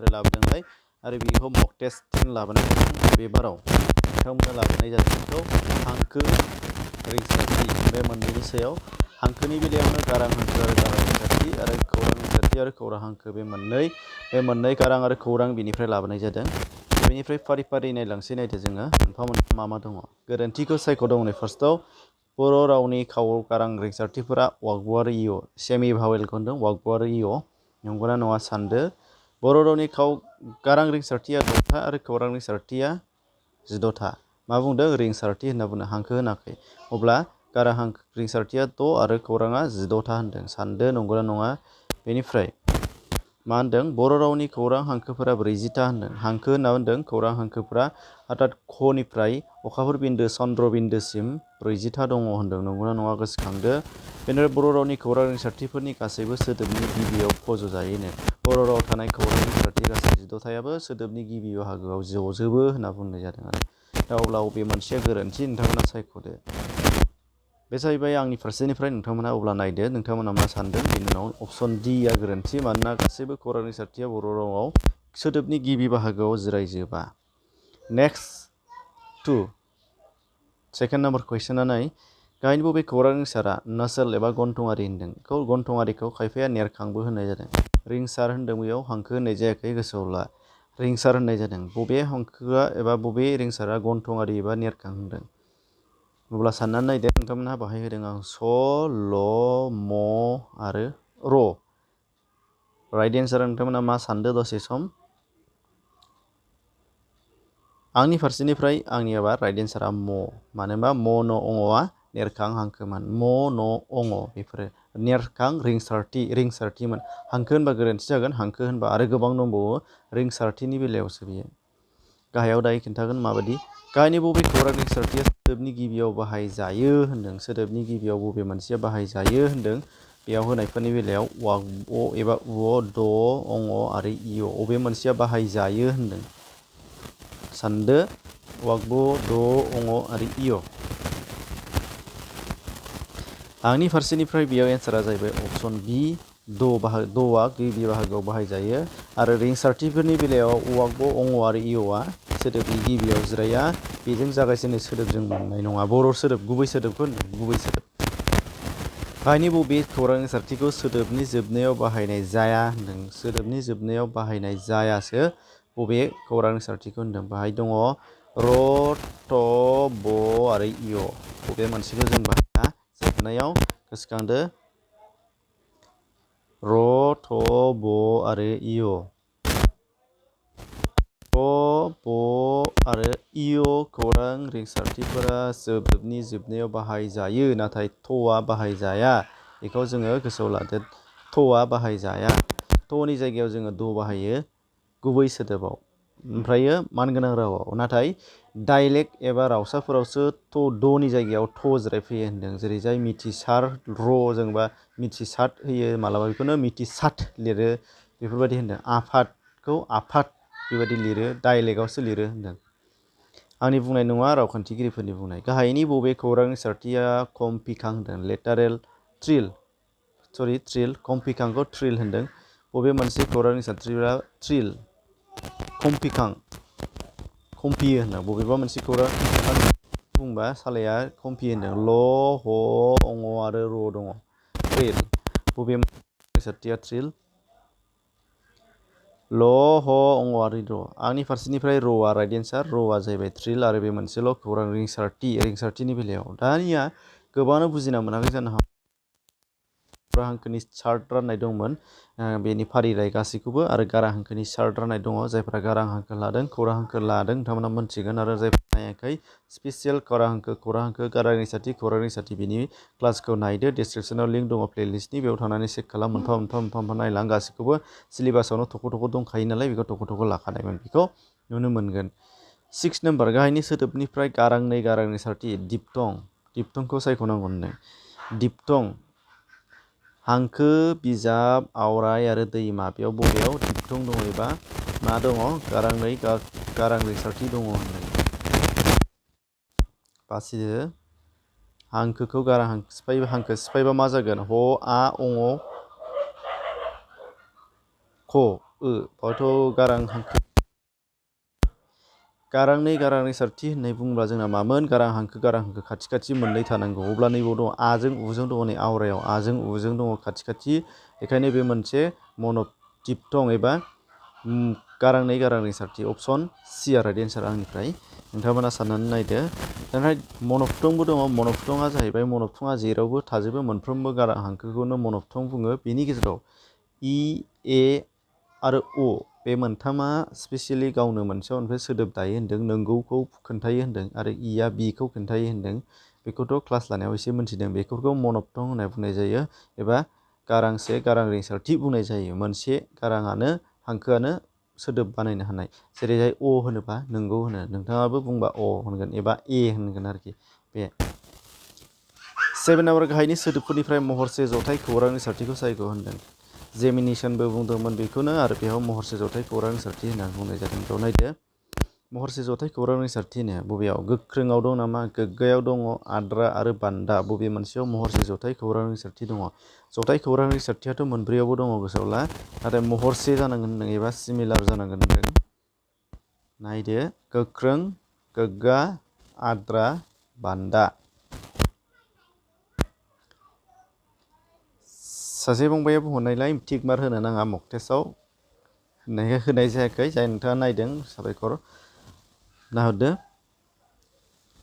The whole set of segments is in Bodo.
बेनिफ्राय लाबोदोंलाय आरो बेखौ मक टेस्टथिं लाबोनाय जादों बे बाराव नोंथांमोना लाबोनाय जादों बेखौ हांखो रिंसारथि बे मोननैनि सायाव हांखोनि बेलायावनो गारां हांखो आरो गारां रिंसारथि आरो खौरां रिंसारथि आरो खौरां हांखो बे मोननै गारां आरो खौरां बेनिफ्राय लाबोनाय जादों बेनिफ्राय फारि फारि नायलांसै नायदो जोङो मोनफा मोनफा मा दङ गोरोन्थिखौ सायख'दोंनै फार्स्टआव बर' रावनि गारां रिंसारथिफोरा वागबु आरो इअ सेमि भावेलखौ होनदों वागबु आरो इअ नंगौना नङा सानदो बर' रावनि गारां रिंसारथिया 10था आरो खौरां रिंसारथिया 14था मा बुंदों रिंसारथि होनना बुंदों हांखो होनाखै अब्ला गारां रिंसारथिया 10 आरो खौराङा 14था होनदों सानदो नंगौना नङा बेनिफ्राय मा होनदों बर' रावनि खौरां हांखोफोरा 40था होनदों हांखो होनना होनदों खौरां हांखोफोरा अर्थात खनिफ्राय अखाफोर बिन्दो चन्द्र बिन्दोसिम 40था दङ होनदों नंगौना नङा गोसोखांदो बेनिफ्राय बर' रावनि खौरां रिंसारथिफोरनि गासैबो सोदोबनि गिबियाव फज'जायोनो बर' राव थानाय खौरां रिंसारथि गासै 14थायाबो सोदोबनि गिबि बाहागोआव जजोबो होनना बुंनाय जादों आरो दा अब्ला बबे मोनसेया गोरोन्थि नोंथांमोना सायख'दो बे जाहैबाय आंनि फारसेनिफ्राय नोंथांमोना अब्ला नायदो नोंथांमोना मा सानदों बेनि उनाव अपसन डिआ गोरोन्थि मानोना गासैबो खौरां रिंसारथिया बर' रावाव सोदोबनि गिबि बाहागोआव जिरायजोबा नेक्स्ट 2 सेकेन्ड नाम्बार कुइसना नाय गाहायनि बबे खौरां रिंसारा नोसोल एबा गन्थंआरि होनदों गन्थंआरिखौ खायफाया नेरखांबो होननाय जादों रिंसार होनदों बेयाव हांखो होननाय जायाखै गोसोआव ला रिंसार होननाय जादों बबे हांखोआ एबा बबे रिंसारा गन्थंआरि एबा नेरखां होनदों अब्ला साननानै नायदो नोंथांमोनहा बाहाय होदों आं स ल म आरो र राइट एन्सार नोंथांमोना मा सानदो दसे सम आंनि फारसेनिफ्राय आंनियाबा राइट एन्सारा म मानो होनबा म न अङआ नेरखां हांखोमोन म न अङ बेफोरो नेरखां रिंसारथिमोन हांखो होनबा गोरोन्थि जागोन हांखो होनबा आरो गोबां दंबावो रिंसारथिनि बेलायावसो बियो गाहायाव दायो खिन्थागोन माबायदि गाहायनि बबे खौरां रिंसारथिया सोदोबनि गिबियाव बाहायजायो होनदों सोदोबनि गिबियाव बबे मोनसेया बाहायजायो होनदों बेयाव होनायफोरनि बेलायाव वाग एबा उ द अङ आरो इअ बबे मोनसेया बाहायजायो होनदों सानदो वागब द अङ आरो इअ आंनि फारसेनिफ्राय बेयाव एन्सारा जाहैबाय अपसन बि द'आ गिबि बाहागोआव बाहायजायो आरो रिंसारथिफोरनि बेलायाव वागब अङ आरो इअआ सोदोबनि गिबियाव जिराया बेजों जागायजेननाय सोदोबजों मोननाय नङा बर' सोदोब गुबै सोदोबखौ गुबै सोदोब गाहायनि बबे खौरां रिंसारथिखौ सोदोबनि जोबनायाव बाहायनाय जाया होनदों सोदोबनि जोबनायाव बाहायनाय जायासो बबे खौरां रिंसारथिखौ होनदों बाहाय दङ र थ ब आरो इअ बबे मोनसेखौ जों बाहाया जोबनायाव गोसोखांदो र थ ब आरो इअ थ ब आरो इअ खौरां रिंसारथिफोरा सोदोबनि जोबनायाव बाहायजायो नाथाय थआ बाहायजाया बेखौ जोङो गोसोआव लादो थआ बाहायजाया थनि जायगायाव जोङो द बाहायो गुबै सोदोबाव ओमफ्रायो मानगोनां रावाव नाथाय डाइलेक्ट एबा रावसाफोरावसो दनि जायगायाव थ जिरायफैयो होनदों जेरैजाय मिथिसार र जोंबा मिथिसाद होयो मालाबा बेखौनो मिथिसाद लिरो बेफोरबायदि होनदों आफादखौ आफाद बेबायदि लिरो डाइलेक्टआवसो लिरो होनदों आंनि बुंनाय नङा रावखान्थिगिरिफोरनि बुंनाय गाहायनि बबे खौरां रिंसारथिया कमपिखां होनदों लेटारेल ट्रिल कमपिखांखौ ट्रिल होनदों बबे मोनसे खौरां रिंसारथिया ट्रिल कमपियो होनदों बबेबा मोनसे खौरां बुंबा सालाया कमपियो होनदों ल ह अङ आरो र दङ ट्रिल बबे रिंसारथिया ट्रिल ल ह अङ आरो र आंनि फारसेनिफ्राय रआ राइट एन्सार रआ जाहैबाय ट्रिल आरो बे मोनसेल' खौरां रिंसारथिनि बेलायाव दानिया गोबाङानो बुजिना मोनाखै जानो हागौ खौरां हांखोनि चार्ट राननाय दंमोन बेनि फारिलाइ गासैखौबो आरो गारां हांखोनि चार्ट राननाय दङ जायफोरा गारां हांखो लादों खौरां हांखो लादों नोंथांमोना मोनथिगोन आरो जायफोरा नायाखै स्पेसियेल खौरां हांखो गारां रिंसारथि बिनि क्लासखौ नायदो डिसक्रिपसनाव लिंक दङ प्लेलिस्टनि बेयाव थांनानै चेक खालाम मोनफा मोनफा नायलां गासैखौबो सिलेबासावनो थख' दंखायो नालाय बेखौ थख' लाखानायमोन बेखौ नुनो मोनगोन 6 नाम्बार गाहायनि सोदोबनिफ्राय गारांनै गारां रिंसारथि दिपथंखौ सायख'नांगौ होनदों दिपथं हांखो बिजाब आवराय आरो दैमा बेयाव बबेयाव दिपथं दङ एबा मा दङ गारांनै गारां रिंसारथि दङ होनदों बासिदो हांखोखौ गारां हांखो सिफायबा मा जागोन ह आ अङ ख बावथ' गारां हांखो गारांनै गारां रिंसारथि होननाय बुङोब्ला जोंना मामोन गारां हांखो खाथि खाथि मोननै थानांगौ अब्ला नैबाव दङ आजों उजों दङ नै आवरायाव आजों उजों दङ खाथि खाथि बेखायनो बे मोनसे मन'दिप्थं एबा गारांनै गारां रिंसारथि अपसन सि आ राइट एन्सार आंनिफ्राय नोंथांमोना साननानै नायदो ओमफ्राय मन'दिप्थंबो दङ मन'दिप्थंआ जाहैबाय मन'दिप्थंआ जेरावबो थाजोबो मोनफ्रोमबो गारां हांखोखौनो मन'दिप्थं बुङो बेनि गेजेराव इ ए आरो अ बे मोनथामा स्पेसियेलि गावनो मोनसे मोनसे सोदोब दायो होन्दों नोंगौखौ खोन्थायो होन्दों आरो इया बिखौ खोन्थायो होन्दों बेखौथ' क्लास लानायाव एसे मोन्थिदों बेफोरखौ मन'दिप्थं होनना बुंनाय जायो एबा गारांसे गारां रिंसारथि बुंनाय जायो मोनसे गाराङानो हांखोआनो सोदोब बानायनो हानाय जेरैहाय अ होनोबा नोंगौ होनो नोंथाङाबो बुंबा अ होनगोन एबा ए होनगोन आरोखि बे 7 नाम्बार गाहायनि सोदोबफोरनिफ्राय महरसे जथाय खौरां रिंसारथिखौ सायख' होनदों जेमिनेसनबो बुंदोंमोन बेखौनो आरो बेयाव महरसे जथाय खौरां रिंसारथि होननानै बुंनाय जादों बेयाव नायदो महरसे जथाय खौरां रिंसारथि होनो बबेयाव गोख्रोङाव दं नामा गोग्गायाव दङ आद्रा आरो बान्दा बबे मोनसेयाव महरसे जथाय खौरां रिंसारथि दङ जथाय खौरां रिंसारथियाथ' मोनब्रैयावबो दङ गोसोआव ला नाथाय महरसे जानांगोन होनदों एबा सिमिलार जानांगोन होनदों नायदो गोख्रों गोग्गा आद्रा बान्दा सासे फंबाया बुंहरनायलाय टिक मार्क होनो नाङा मक टेस्टआव होनाय जायाखै जाय नोंथाङा नायदों साबायखर नाहरदो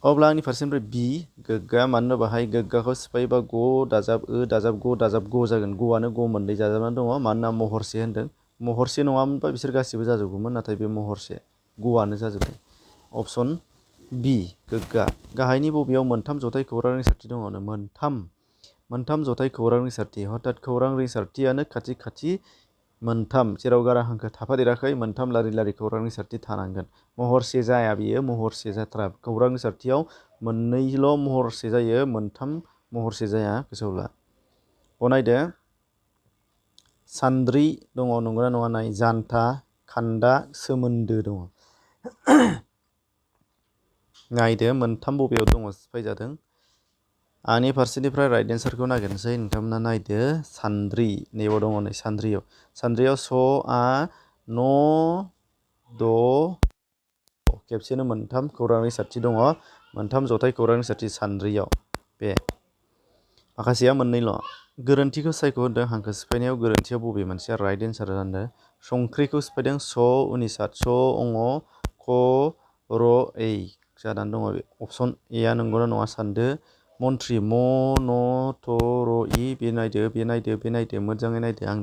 अब्ला आंनि फारसेनिफ्राय बि गोग्गा मानोना बाहाय गोग्गाखौ सिफायोबा ग दाजाब दाजाब ग दाजाब ग जागोन गआनो ग मोननै जाजाबनानै दङ मानोना महरसे होन्दों महरसे नङामोनबा बिसोर गासिबो जाजोबगौमोन नाथाय बे महरसे गआनो जाजोबबाय अपसन बि गोग्गा गाहायनि बबेयाव मोनथाम जथाय खौरां रिंसारथि दङनो मोनथाम जथाय खौरां रिंसारथि हथात खौरां रिंसारथियानो खाथि खाथि मोनथाम जेराव गारां हांखो थाफादेराखै मोनथाम लारि लारि खौरां रिंसारथि थानांगोन महरसे जाया बियो महरसे जाथारा खौरां रिंसारथियाव मोननैल' महरसे जायो मोनथाम महरसे जाया गोसोआव ला बनायदो सान्द्रि दङ नंगौना नङा नाय जान्था खान्दा सोमोन्दो दङ नायदो मोनथाम बबेयाव दङ सिफायजादों आंनि फारसेनिफ्राय राइट एन्सारखौ नागिरनोसै नोंथांमोना नायदो सान्द्रि नैबाव दङ नै सान्द्रियाव स आ न द खेबसेनो मोनथाम खौरां रिंसारथि दङ मोनथाम जथाय खौरां रिंसारथि सान्द्रियाव बे माखासेया मोननैल' गोरोन्थिखौ सायख' होनदों हांखो सिफायनायाव गोरोन्थियाव बबे मोनसेया राइट एन्सार जादों संख्रिखौ सिफायदों स उनिसाद स अङ ख र ऐ जानानै दङ बे अपसन ए आ नंगौना नङा सानदो मन्त्रि म न थ र इ बे नायदो मोजाङै नायदो आं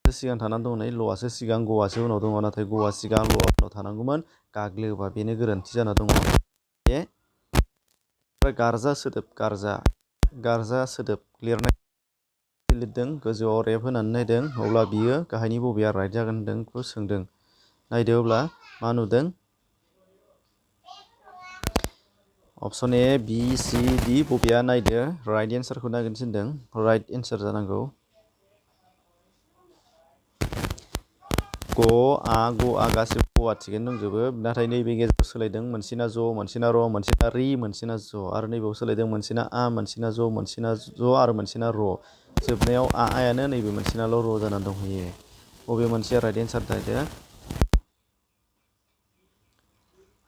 सिगां थानानै दङ नै ल'आसो सिगां ग'आसो उनाव दङ नाथाय ग'आ सिगां ल'आ उनाव थानांगौमोन गाग्लोबा बेनो गोरोन्थि जाना दङ बे गारजा सोदोब गारजा सोदोब लिरनाय लिरदों गोजौआव रेफ होनानै नायदों अब्ला बियो गाहायनि बबेया राइट जागोन होनदों बेखौ सोंदों नायदो अब्ला मा नुदों अपसन ए बि सि डि बबेया नायदो राइट एन्सारखौ नागिरनो थिनदों राइट एन्सार जानांगौ ग'आ गासिबो ग'आ थिगैनो दंजोबो नाथाय नैबे गेजेराव सोलायदों मोनसेना ज' मोनसेना र' मोनसेना रि मोनसेना ज' आरो नैबेयाव सोलायदों मोनसेना आ मोनसेना ज' आरो मोनसेना र' जोबनायाव आयानो नैबे मोनसेनाल' र' जानानै दंहैयो बबे मोनसेया राइट एन्सार नायदो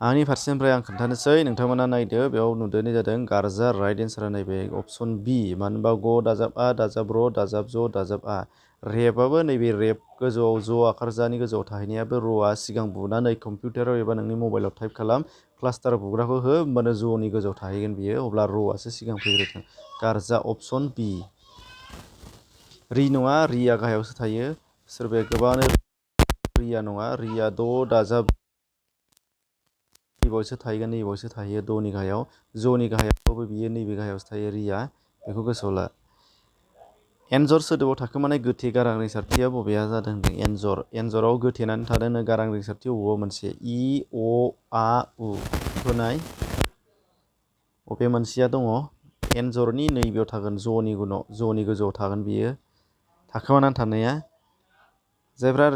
आंनि फारसेनिफ्राय आं खोन्थानोसै नोंथांमोना नायदो बेयाव नुदोंनाय जादों गारजा राइट एन्सारा नैबे अपसन बि मानो होनबा ग दाजाब आ दाजाब र दाजाब ज दाजाब आ रेफआबो नैबे रेफ गोजौआव ज आखारजानि गोजौआव थाहैनायाबो र'आ सिगां बुनानै कम्पिउटाराव एबा नोंनि मबाइलाव टाइप खालाम क्लास्टार बुग्राखौ हो होमबानो ज'नि गोजौआव थाहैगोन बियो अब्ला र'आसो सिगां फैग्रोगोन गारजा अपसन बि रि नङा रिया गाहायावसो थायो सोरबाया गोबाङानो रिया नङा रिया द दाजाब नैबावसो थाहैगोन नैबावसो थाहैयो द'नि गाहायाव ज'नि गाहायावबो बियो नैबे गाहायावसो थायो रिया बेखौ गोसोआव ला एन्जर सोदोबाव थाखोमानाय गोथे गारां रिंसारथिया बबेया जादों होनदों एन्जराव गोथेनानै थादोंनो गारां रिंसारथि बबेबा मोनसे इ अ आ उ बेखौ नाय बबे मोनसेया दङ एन्जरनि नैबेयाव थागोन ज'नि गुनाव ज'नि गोजौआव थागोन बियो थाखोमानानै थानाया जायफ्रा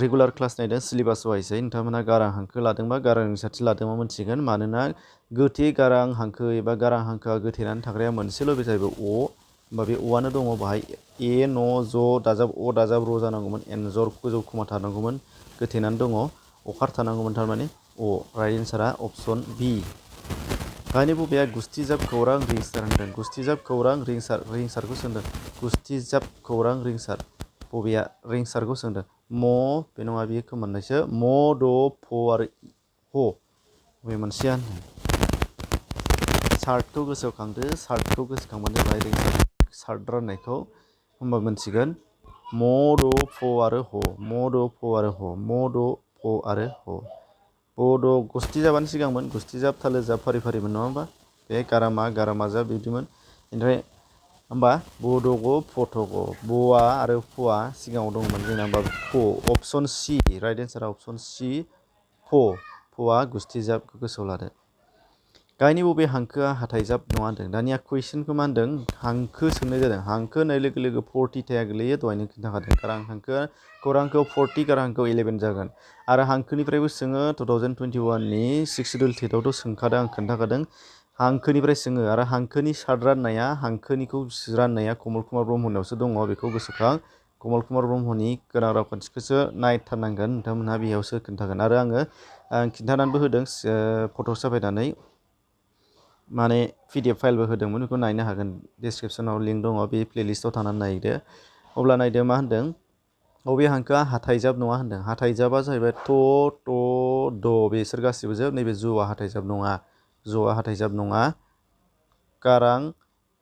रेगुलार क्लास नायदों सिलेबास वाइसै नोंथांमोना गारां हांखो लादोंबा गारां रिंसारथि लादोंबा मोनथिगोन मानोना गोथे गारां हांखो एबा गारां हांखोआ गोथेनानै थाग्राया मोनसेल' बे जाहैबाय अ होमबा बे अआनो दङ बाहाय ए न ज दाजाब अ दाजाब र जानांगौमोन एन्जर गोजौ खोमा थानांगौमोन गोथेनानै दङ अखार थानांगौमोन थारमाने अ राइट एन्सारा अप्सन बि गाहायनि बबेया गुस्थिजाब खौरां रिंसार होनदों गुस्थिजाब खौरां रिंसारखौ सोंदों गुस्थिजाब खौरां रिंसार बबेया रिंसारखौ सोंदों म बे नङा बियो खोमोननायसो म द फ आरो ह बबे मोनसेया सार्टखौ गोसोखांदो सार्टखौ गोसोखांबानो जाबाय रिंसार सार्ट राननायखौ होमबा मोनथिगोन म द फ आरो ह म द फ आरो ह म द फ आरो ह बड' गुस्थिजाबानो सिगांमोन गुस्थिजाब थालोजाब फारि फारिमोन नङा होमबा बे गारामा जाब बिदिमोन ओमफ्राय होमबा बड'ग फट'ग बआ आरो फआ सिगाङाव दंमोन जोंना होमबा फ अप्सन सि राइट एन्सारा अप्सन सि फआ गुस्थिजाबखौ गोसोआव लादो गाहायनि बबे हांखोआ हाथाइजाब नङा होनदों दानिया कुइसनखौ मा होनदों हांखो सोंनाय जादों हांखो होननाय लोगो लोगो 40 थाया गोलैयो दहायनो खिन्थाखादों गारां हांखोआ खौरांखौ 40 गारां हांखोआव 11 जागोन आरो हांखोनिफ्रायबो सोङो 2021 नि 6 सिडुल टेटआवथ' सोंखादों आं खोन्थाखादों हांखोनिफ्राय सोङो आरो हांखोनि सार्ट राननाया हांखोनिखौ राननाया कमल कुमार ब्रह्मनावसो दङ बेखौ गोसोखां कमल कुमार ब्रह्मनि गोनां रावखान्थिखौसो नायथारनांगोन नोंथांमोनहा बेयावसो खोन्थागोन आरो आं खिन्थानानैबो होदों फट' साफायनानै माने PDF फाइलबो होदोंमोन बेखौ नायनो हागोन डिसक्रिपसनाव लिंक दङ बे प्लेलिस्टआव थानानै नायदो अब्ला नायदो मा होनदों बबे हांखोआ हाथाइजाब नङा होनदों हाथाइजाबा जाहैबाय थ द बेसोर गासिबो जोब नैबे ज'आ हाथाइजाब नङा ज'आ हाथाइजाब नङा गारां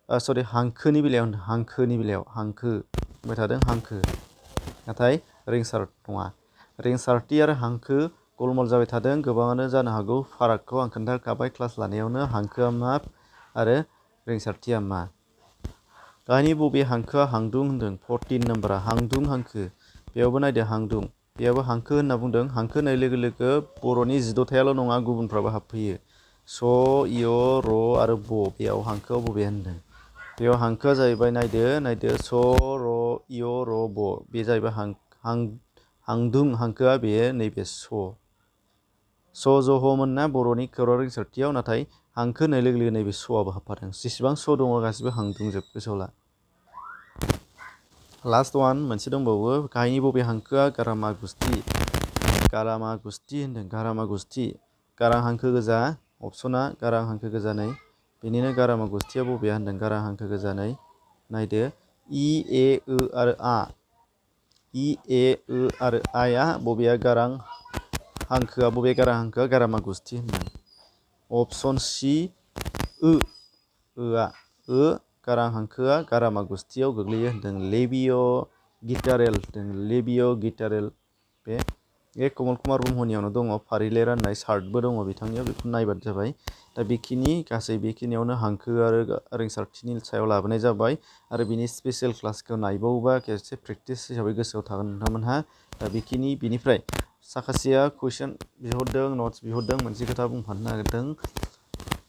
सरि हांखोनि बेलायाव होनदों हांखोनि बेलायाव हांखो बुंबाय थादों हांखो नाथाय रिंसार नङा रिंसारथि आरो हांखो गलमल जाबाय थादों गोबाङानो जानो हागौ फारागखौ आं खोन्थाखाबाय क्लास लानायावनो हांखोआ मा आरो रिंसारथिया मा गाहायनि बबे हांखोआ हांदुं होनदों 14 नाम्बारा हांदुं हांखो बेयावबो नायदो हांदुं बेयावबो हांखो होनना बुंदों हांखो होननाय लोगो लोगो बर'नि 15थायाल' नङा गुबुनफ्राबो हाबफैयो स य र आरो ब बेयाव हांखोआव बबे होनदों बेयाव हांखोआ जाहैबाय नायदो स र य र ब बे जाहैबाय हांदुं हांखोआ बेयो नैबे स जह मोनना बर'नि खौरां रिंसारथियाव नाथाय हांखो होननाय लोगो लोगो नैबे स'आबो हाबफादों जेसेबां स दङ गासिबो हांदुंजोब गोसोआव ला लास्ट वान मोनसे दंबावो गाहायनि बबे हांखोआ गारामा गुस्थि होनदों गारामा गुस्थि गारां हांखो गोजा अपसना गारां हांखो गोजा नै बेनिनो गारामा गुस्थिया बबेया होनदों गारां हांखो गोजा नै नायदो इ ए ओ आरो आ इ ए ओ आरो आया बबेया गारां हांखोआ बबे गारां हांखोआ गारामा गुस्थि होनदों अप्सन सि ओआ गारां हांखोआ गारामा गुस्थियाव गोग्लैयो होनदों लेबिय' गिटारेल बे कमल कुमार ब्रह्मनियावनो दङ फारिलाइ राननाय सार्टबो दङ बिथांनियाव बेखौ नायबानो जाबाय दा बेखिनियावनो हांखो आरो रिंसारथिनि सायाव लाबोनाय जाबाय आरो बिनि स्पेसियेल क्लासखौ नायबावोबा खेबसे प्रेक्टिस हिसाबै गोसोआव थागोन नोंथांमोनहा दा बिनिफ्राय साखासेया कुइसन बिहरदों नट्स बिहरदों मोनसे खोथा बुंफानो नागिरदों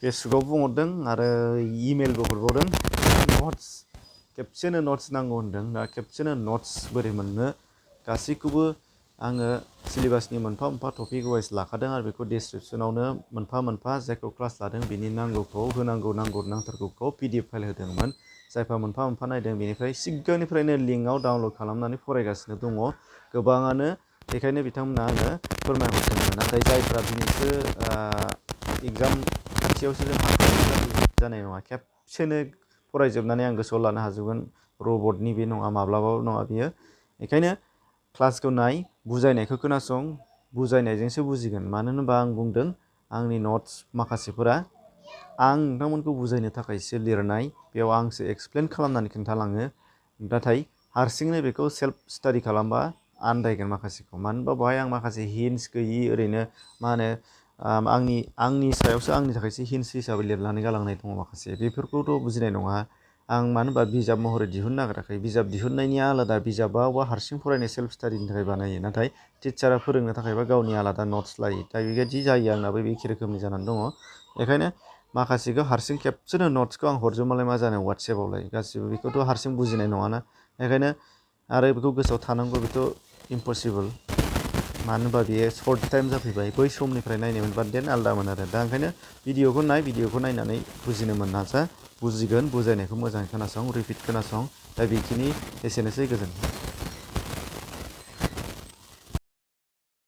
फेसबुकआव बुंहरदों आरो इमेलबो हरबावदों नट्स खेबसेनो नट्स नांगौ होनदों दा खेबसेनो नट्स बोरै मोननो गासैखौबो आङो सिलेबासनि मोनफा मोनफा टपिक वाइस लाखादों आरो बेखौ डिसक्रिपसनावनो मोनफा मोनफा जायखौ क्लास लादों बिनि नांगौखौ नांथारगौखौ PDF फाइल होदोंमोन जायफोरा मोनफा मोनफा नायदों बेनिफ्राय सिगांनिफ्रायनो लिंकआव डाउनलड खालामनानै फरायगासिनो दङ गोबाङानो बेखायनो बिथांमोना आङो फोरमायहरदोंमोन नाथाय जायफ्रा दिनैसो एग्जाम खाथियावसो जों जानाय नङा खेबसेनो फरायजोबनानै आं गोसोआव लानो हाजोबगोन रबटनि बे नङा माब्लाबाबो नङा बियो बेखायनो क्लासखौ नाय बुजायनायखौ खोनासं बुजायनायजोंसो बुजिगोन मानो होनबा आं बुंदों आंनि नट्स माखासेफोरा आं नोंथांमोनखौ बुजायनो थाखायसो लिरनाय बेयाव आंसो एक्सप्लेन खालामनानै खोन्थालाङो नाथाय हारसिङैनो बेखौ सेल्फ स्टाडि खालामबा आन्दायगोन माखासेखौ मानो होनबा बेवहाय आं माखासे हिन्ट्स गैयि ओरैनो मा होनो आंनि सायावसो आंनि थाखायसो हिन्ट्स हिसाबै लिरनानै गालांनाय दङ माखासे बेफोरखौथ' बुजिनाय नङा आं मानो होनबा बिजाब महरै दिहुननो नागिराखै बिजाब दिहुननायनिया आलादा बिजाबावबा हारसिं फरायनाय सेल्फ स्टाडिनि थाखाय बानायो नाथाय टिचारा फोरोंनो थाखायबा गावनि आलादा नट्स लायो दा बेबायदि जायो आंनाबो एखे रोखोमनि जानानै दङ बेखायनो माखासेखौ हारसिं खेबसेनो नट्सखौ आं हरजोबबालाय मा जानो वाट्सएपआवलाय गासिबो बेखौथ' हारसिं बुजिनाय नङाना बेखायनो आरो बेखौ गोसोआव थानांगौ बेथ' इम्पसिबोल मानो होनबा बेयो सर्ट टाइम जाफैबाय बै समनिफ्राय नायनो मोनबा देन आलदामोन आरो दा ओंखायनो भिडिअखौ नायनानै बुजिनो मोन नाजा बुजिगोन बुजायनायखौ मोजाङै खोनासं रिपिट खोनासं दा बेखिनि एसेनोसै गोजोन्थों